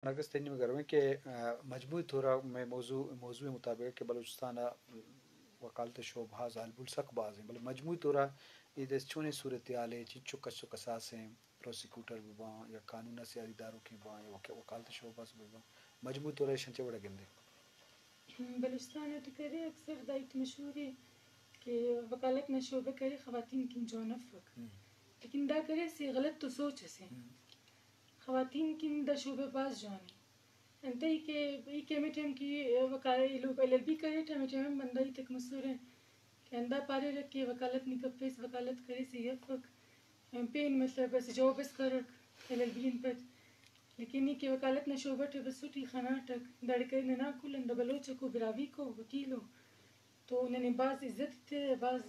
نرگس، تئی نیمگ ءَ رویں کہ، آ، مجموعی طور ءَ مئے موضوع، موضوع مطابق کہ بلوچستان ءَ وکالت شعبہ ءَ زالبول سک باز ایں، بلے مجموعی طور ءَ اے دست چونیں صورتحال ءَ، چنچو کس و کساس ایں، پروسیکیوٹر بہ باں یا قانون ءِ سیادی داروکیں باں یا وک-، وکالت شعبہ بہ باں، مجموعی طور ءَ ایشاں چہ وڑ ءَ گندے؟ بلوچستان ءَ ٹی کرے اکثر دا ہیت مشہور ایں کہ وکالت نا شعبہ کرے خواتین کن جوان افک۔ لیکن دا کرے سے غلط تو سوچ اسے۔ خواتین کن دا شعبہ باز جوان ایں۔ انتئے کہ ای کہ ہمے ٹائم کہ وکالت، ای لوگ ایل ایل بی کریٹ، ہمے ٹائم ہم بندہ ای تک مسر ایں کہ ہندا پاریرہ کہ وکالت نی کپیس، وکالت کریسے ای افک۔ پین مطلب اسہ جاب اس کرک ایل ایل بی ان پد۔ لیکن ای کہ وکالت نا شعبہ ٹی بسٹ ای خناٹک، داڑے کرے ننا کل ہندا بلوچ کو، براہوئی کو، وکیل او۔ تو ننے بھاز عزت ایترہ، بھاز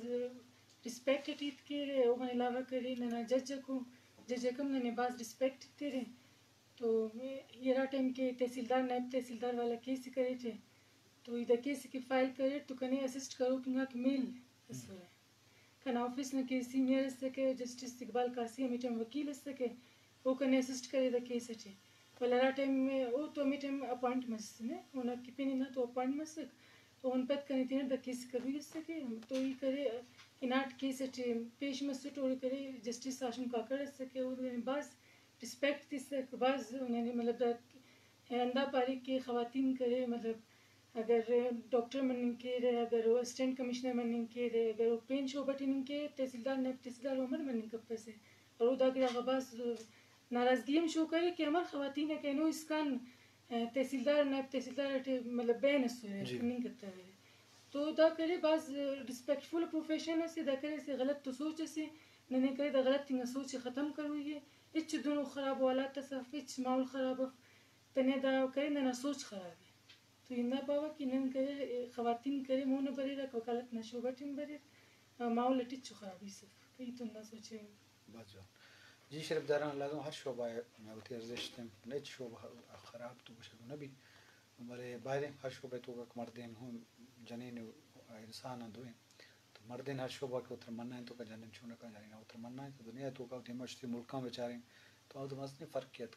ریسپیکٹ اٹی ہیت کیرہ۔ اوغان علاوہ کرے ننا جج اکو، جج اک ہم ننے بھاز ریسپیکٹ ایترہ۔ تو ای ہرا ٹائم کہ تحصیلدار، نائب تحصیلدار والا کیس کریٹہ، تو ای دا کیس کہ فائل کریٹ تو کنے اسسٹ کروک انگا کہ میل اسرہ۔ کنا آفس نا کہ سینئر اسکہ، جسٹس اقبال قاضی ہمے ٹائم وکیل اسکہ، او کنے اسسٹ کرے دا کیس اٹی۔ ولے ہرا ٹائم او تو ہمے ٹائم اپوائنٹ مس نے، اونا کہ پن ہنا تو اپوائنٹ مسک، تو اون پد کنے تینٹ دا کیس کروئی اسکہ، تو ای کرے ہناٹ کیس اٹی پیش مسٹ، اوڑے کرے جسٹس ہاشم کاکڑ اسکہ، او ننے بھاز ریسپیکٹ تسک، بھاز ننے مطلب دا ہندا پارے کہ خواتین کرے مطلب اگر ڈاکٹر مننگ کیرہ، اگر او اسسٹنٹ کمشنر مننگ کیرہ، اگر او پین شعبہ ٹی ہننگ کیرہ، تحصیلدار، نائب تحصیلدار او امر مننگ کپسہ۔ اور او دا گڑا غا بھاز ناراضگی ہم شو کرے کہ امر خواتین ء کہ اینو اسکان، ء، تحصیلدار، نائب تحصیلدار ٹی مطلب بین اسرہ، جی۔ ہننگ کتویرہ۔ تو دا کرے بھاز ریسپیکٹ فل پروفیشن اسے، دا کرے اسے غلط تو سوچ اسے، ننے کرے دا غلط انگا سوچ ختم کروئی ء۔ ہچ دنو خراب حالات اس اف، ہچ ماحول خراب اف، تنے دا کرے ننا سوچ خراب ء۔ تو ہندا پاوہ کہ نن کرے، خواتین کرے مون بریرہ، وکالت نا شعبہ ٹی ہم بریر، آ، ماحول اٹی ہچو خرابی اس اف۔ کئی تو ہندا سوچے؟ بس جان۔ جی شرف داران لازم ہر شعبہ ء وتی ارزشت انت، ہچ شعبہ خراب تو گوشگ نہ بیت، بلے بایدیں ہر شعبہ ء توکا مردین ہم جنین انسان آں دوئیں۔ تو مردین ہر شعبہ کہ وتر منائیں تو کا جنین چونکا جنین وتر منائیں تو دنیا ء توکا وتی مشتی ملکاں بچاریں تو اودا مزنیں فرق ات۔